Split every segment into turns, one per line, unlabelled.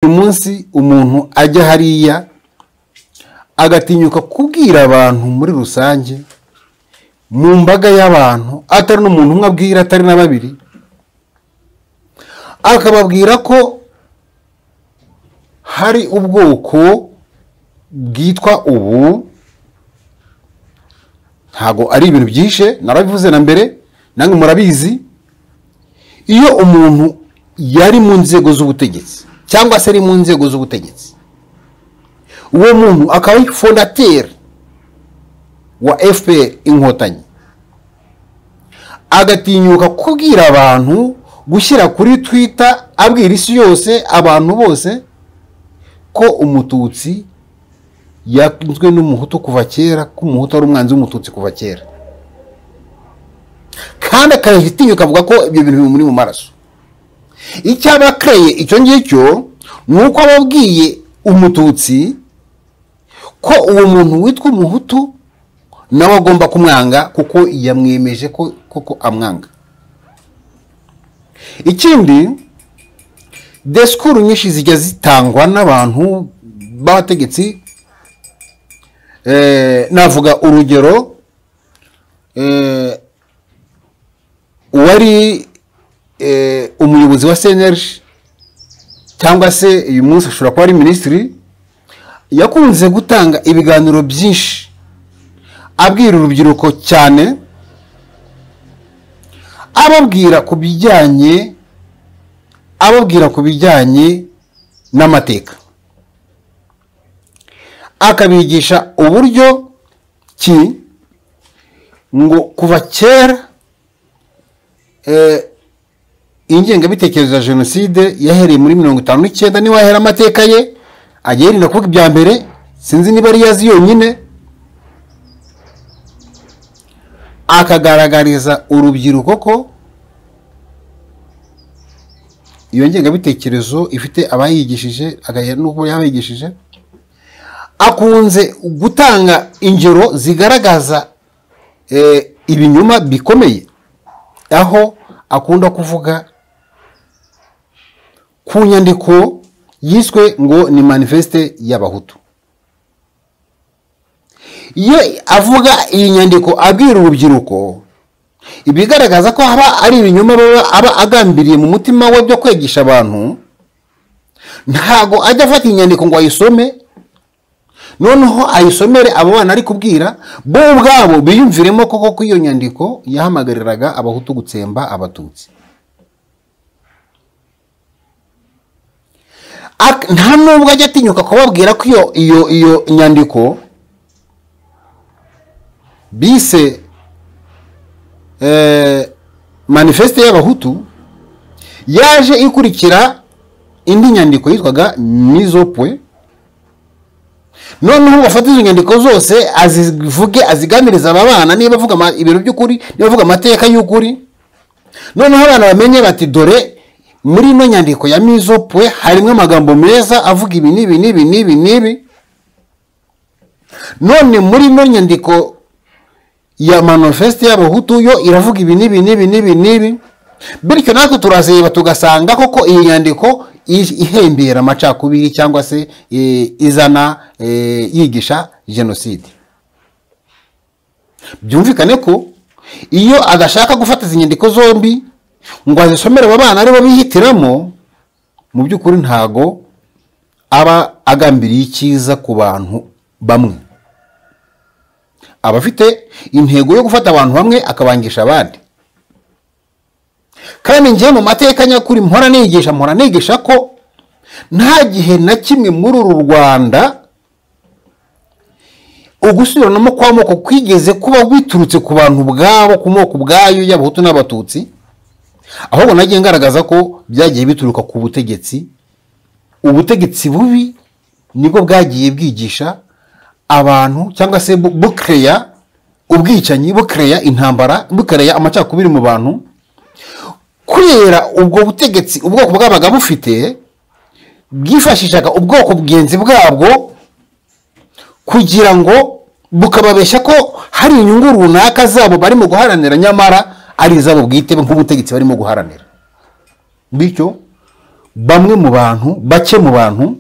Uyu munsi umuntu ajya hariya agatinyuka kubwira abantu muri rusange, mu mbaga y'abantu, atari n'umuntu umwe abwira, atari na babiri, akababwira ko hari ubwoko bwitwa ubu. Ntago ari ibintu byishe, narabivuze na mbere, namwe murabizi. Iyo umuntu yari mu nzego z'ubutegetsi cyangwa se ari mu nzego z'ubutegetsi, uwo muntu akaba ari fondateur wa FPR Inkotanyi, agatinyuka kubwira abantu, gushyira kuri Twitter, abwira isi yose, abantu bose, ko Umututsi yanzwe n'Umuhutu kuva kera, ko Umuhutu ari umwanzi w'Umututsi kuva kera, kandi akabitinyuka avuga ko ibyo bintu bimuri mu maraso. Icyo aba akreye icyo ngicyo ni uko aba abwiye Umututsi ko uwo muntu witwa Umuhutu nawe agomba kumwanga, kuko yamwemeje ko koko amwanga. Ikindi, discours nyinshi zijya zitangwa n'abantu b'abategetsi. Navuga urugero, uwari umuyobozi wa CNLG, cyangwa se uyu munsi ashobora kuba ari minisitiri, yakunze gutanga ibiganiro byinshi abwira urubyiruko cyane, ababwira ku bijyanye n'amateka, akabigisha uburyo ki ngo kuva kera ingengabitekerezo ya jenoside yahereye muri 59. Niba yahera amateka ye ajya yirinda kuvuga ibya mbere, sinzi niba ari azi yonyine. Akagaragariza urubyiruko ko iyo ngengabitekerezo ifite abayigishije, agahera n'uko yabayigishije. Akunze gutanga ingero zigaragaza ibinyoma bikomeye, aho akunda kuvuga ku nyandiko yiswe ngo ni Manifeste y'Abahutu. Iyo avuga iyi nyandiko abwira urubyiruko, ibigaragaza ko haba ari ibinyoma aba agambiriye mu mutima we byo kwigisha abantu. Ntago ajya afata inyandiko ngo ayisome, noneho ayisomere abo bana ari kubwira, bo ubwabo biyumviremo koko ko iyo nyandiko yahamagariraga Abahutu gutsemba Abatutsi. Nta nubwo ajya atinyuka kubabwira ko iyo nyandiko bise Manifeste y'Abahutu yaje ikurikira indi nyandiko yitwaga Mise au point. Noneho bafata izo nyandiko zose azivuge, aziganiriza aba bana, niba avuga ibintu by'ukuri, niba avuga amateka y'ukuri. Noneho abana bamenye bati: "Dore muri ino nyandiko ya Mise au point harimo amagambo meza avuga ibi n'ibi n'ibi n'ibi n'ibi, none muri ino nyandiko ya Manifeste y'Abahutu yo iravuga ibi n'ibi n'ibi n'ibi n'ibi." Bityo natwe turazeba tugasanga koko iyi nyandiko ihembera amacakubiri, cyangwa se izana yigisha jenoside. Byumvikane ko iyo adashaka gufata izi nyandiko zombi ngo azisomere abo bana aribo bihitiramo, mu by'ukuri ntago aba agambiriye icyiza ku bantu bamwe, aba afite intego yo gufata abantu bamwe akabangisha abandi. Kandi njye mu mateka nyakuri mpora nigisha ko nta gihe na kimwe muri uru Rwanda ugusubiranamo kw'amoko kwigeze kuba biturutse ku bantu ubwabo, ku moko ubwayo y'Abahutu n'Abatutsi. Ahubwo nagiye ngaragaza ko byagiye bituruka ku butegetsi. Ubutegetsi bubi nibwo bwagiye bwigisha abantu, cyangwa se bukereya ubwicanyi, bukereya intambara, bukereya amacakubiri mu bantu, kubera ubwo butegetsi ubwoko bwabaga bufite bwifashishaga ubwoko bugenzi bwabwo kugira ngo bukababeshya ko hari inyungu runaka zabo barimo guharanira, nyamara ari izabo bwite nk'ubutegetsi barimo guharanira. Bityo Bamwe mu bantu, bake mu bantu,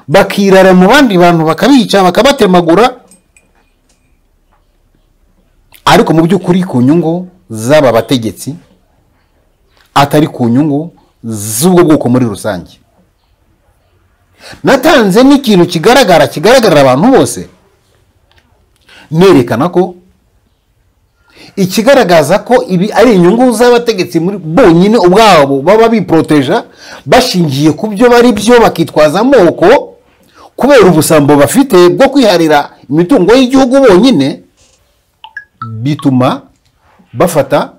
bakirara mu bandi bantu, bakabica, bakabatemagura, ariko mu by'ukuri ku nyungu z'aba bategetsi, atari ku nyungu z'ubwo bwoko muri rusange. Natanze n'ikintu kigaragara, kigaragarira abantu bose, nerekana ko ikigaragaza ko ibi ari inyungu z'abategetsi muri bonyine ubwabo baba biproteja bashingiye ku byo bari byo, bakitwaza amoko kubera ubusambo bafite bwo kwiharira imitungo y'igihugu bonyine, bituma bafata,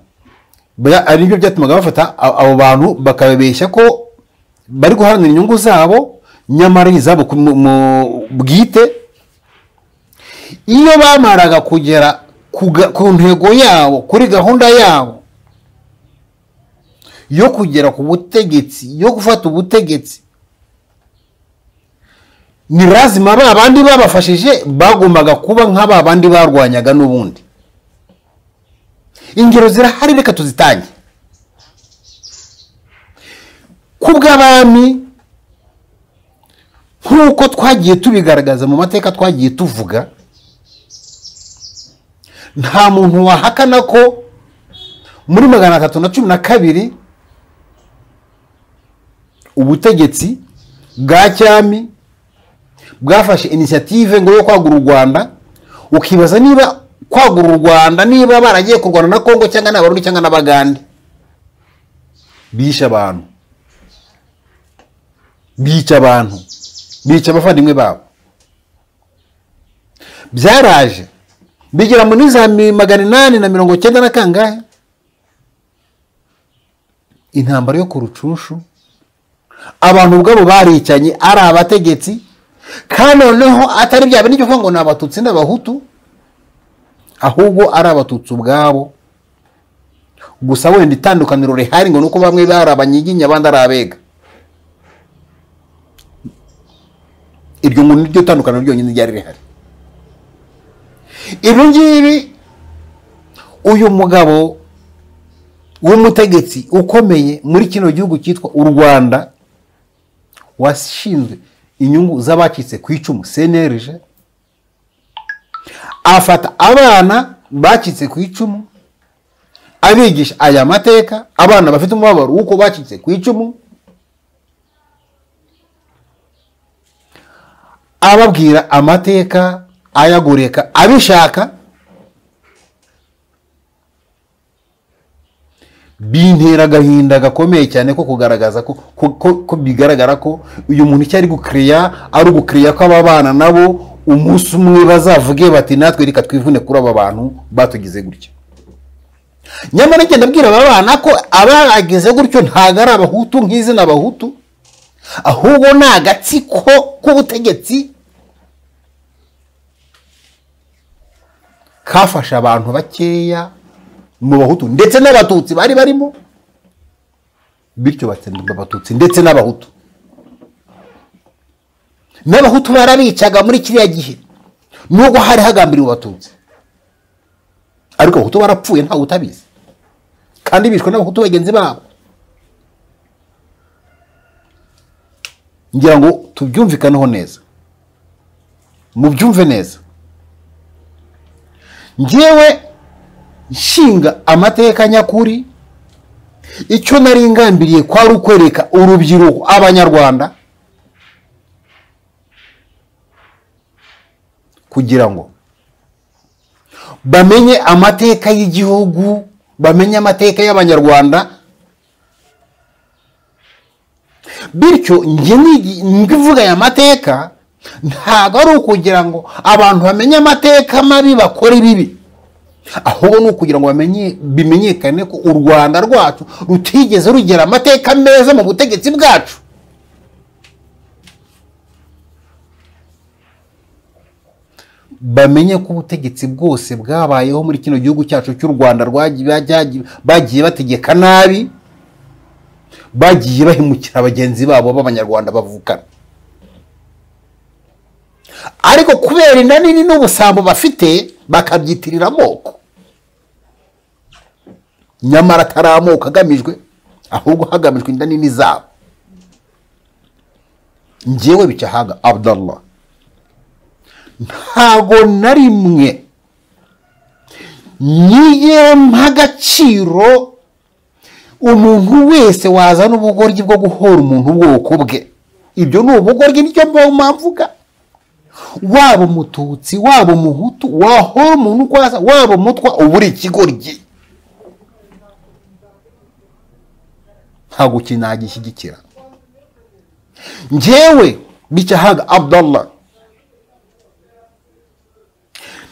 ari byo byatumaga bafata abo bantu bakababeshya ko bari guharanira inyungu zabo, nyamara izabo bwite. Iyo bamaraga kugera ku ntego yabo, kuri gahunda yabo yo kugera ku butegetsi, yo gufata ubutegetsi, ni lazima ba bandi babafashije bagombaga kuba nk'aba bandi barwanyaga n'ubundi. Ingero zirahari, reka tuzitange. Kubw'abami, nk'uko twagiye tubigaragaza mu mateka twagiye tuvuga, nta muntu wahakana ko muri 312 ubutegetsi bwa cyami bwafashe initiative ngo yo kwagura u Rwanda. Ukibaza niba kwagura u Rwanda, niba baragiye kurwana na Kongo cyangwa n'Abarundi cyangwa n'Abagande, bisha abantu, bica abantu, bica abavandimwe babo. Byaraje bigera muri za 890 na kangahe, intambara yo ku Rucunshu, abantu ubwabo baricanye ari abategetsi, kandi noneho atari bya bindi byo ngo ni Abatutsi n'Abahutu, ahubwo ari Abatutsi ubwabo. Gusa wenda itandukaniro rihari ngo nuko bamwe bari Abanyiginya abandi ari Abega. Iryo ngo niryo tandukaniro ryonyine ryari rihari. Ibi ngibi uyu mugabo w'umutegetsi ukomeye muri kino gihugu cyitwa u Rwanda, washinzwe inyungu z'abacitse ku icumu CNLG, afata abana bacitse ku icumu abigisha aya mateka, abana bafite umubabaro w'uko bacitse ku icumu, ababwira amateka ayagoreka abishaka. Bintera agahinda gakomeye cyane ko kugaragaza ko bigaragara ko uyu muntu icyo ari gukreya ari ugukreya ko aba bana nabo umunsi umwe bazavuge bati natwe reka twivune kuri aba bantu batugize gutya. Nyamara ngenda abwira aba bana ko abageze gutyo ntago ari Abahutu nk'izina Abahutu, ahubwo ni agatsiko k'ubutegetsi kafasha abantu bakeya mu Bahutu ndetse n'Abatutsi bari barimo, bityo batsemba Abatutsi ndetse n'Abahutu. N'Abahutu barabicaga muri kiriya gihe, nubwo hari hagambiriwe Abatutsi, ariko Abahutu barapfuye ntawe utabizi, kandi bishwe n'Abahutu bagenzi babo. Ngira ngo tubyumvikaneho neza, mubyumve neza. Njyewe nshinga amateka nyakuri, icyo nari ngambiriye kwari ukwereka urubyiruko Abanyarwanda, kugira ngo bamenye amateka y'igihugu, bamenye amateka y'Abanyarwanda. Bityo njye ngivuga aya mateka ntabwo ari ukugira ngo abantu bamenye amateka mabi bakora ibibi, ahubwo ni ukugira ngo bamenye, bimenyekane ko u Rwanda rwacu rutigeze rugera amateka meza mu butegetsi bwacu. Bamenye ko ubutegetsi bwose bwabayeho muri kino gihugu cyacu cy'u Rwanda bagiye bategeka nabi, bagiye bahemukira bagenzi babo b'Abanyarwanda bavukana. Ariko kubera inda nini n'ubusambo bafite bakabyitirira amoko, nyamara atari amoko agamijwe, ahubwo hagamijwe inda nini zabo. Njyewe Bicahaga Abdallah ntago na rimwe niye mpagaciro umuntu wese wazana ubugoryi bwo guhora umuntu ubwoko bwe. Ibyo ni ubugoryi, nicyo mvuga. Waba umututsi, waba umuhutu, wahora umuntu uko asa, waba umutwa, uba uri ikigoryi. Ntabwo kinagishyigikira. Njyewe Bicahaga Abdallah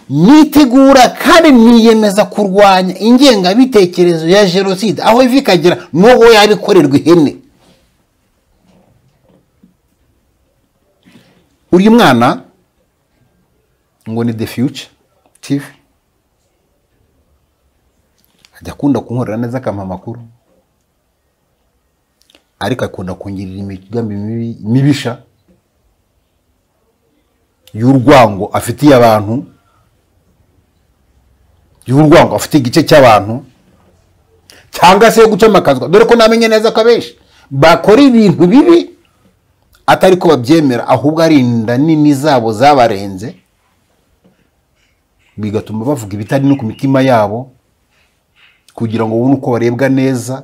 nitegura kandi niyemeza kurwanya ingengabitekerezo ya jenoside aho iva ikagera n'uwo yabikorerwa ihene. Uyu mwana ngo ni The Future TV, ajya akunda kunkorera neza akampa amakuru, ariko akunda kungirira imigambi mibisha y'urwango afitiye abantu, y'urwango afite igice cy'abantu, cyangwa se gucamakazwa. Dore ko namenye neza ko abenshi bakora ibintu bibi atari ko babyemera, ahubwo ari inda nini zabo zabarenze, bigatuma bavuga ibitari no ku mitima yabo kugira ngo babone uko barebwa neza.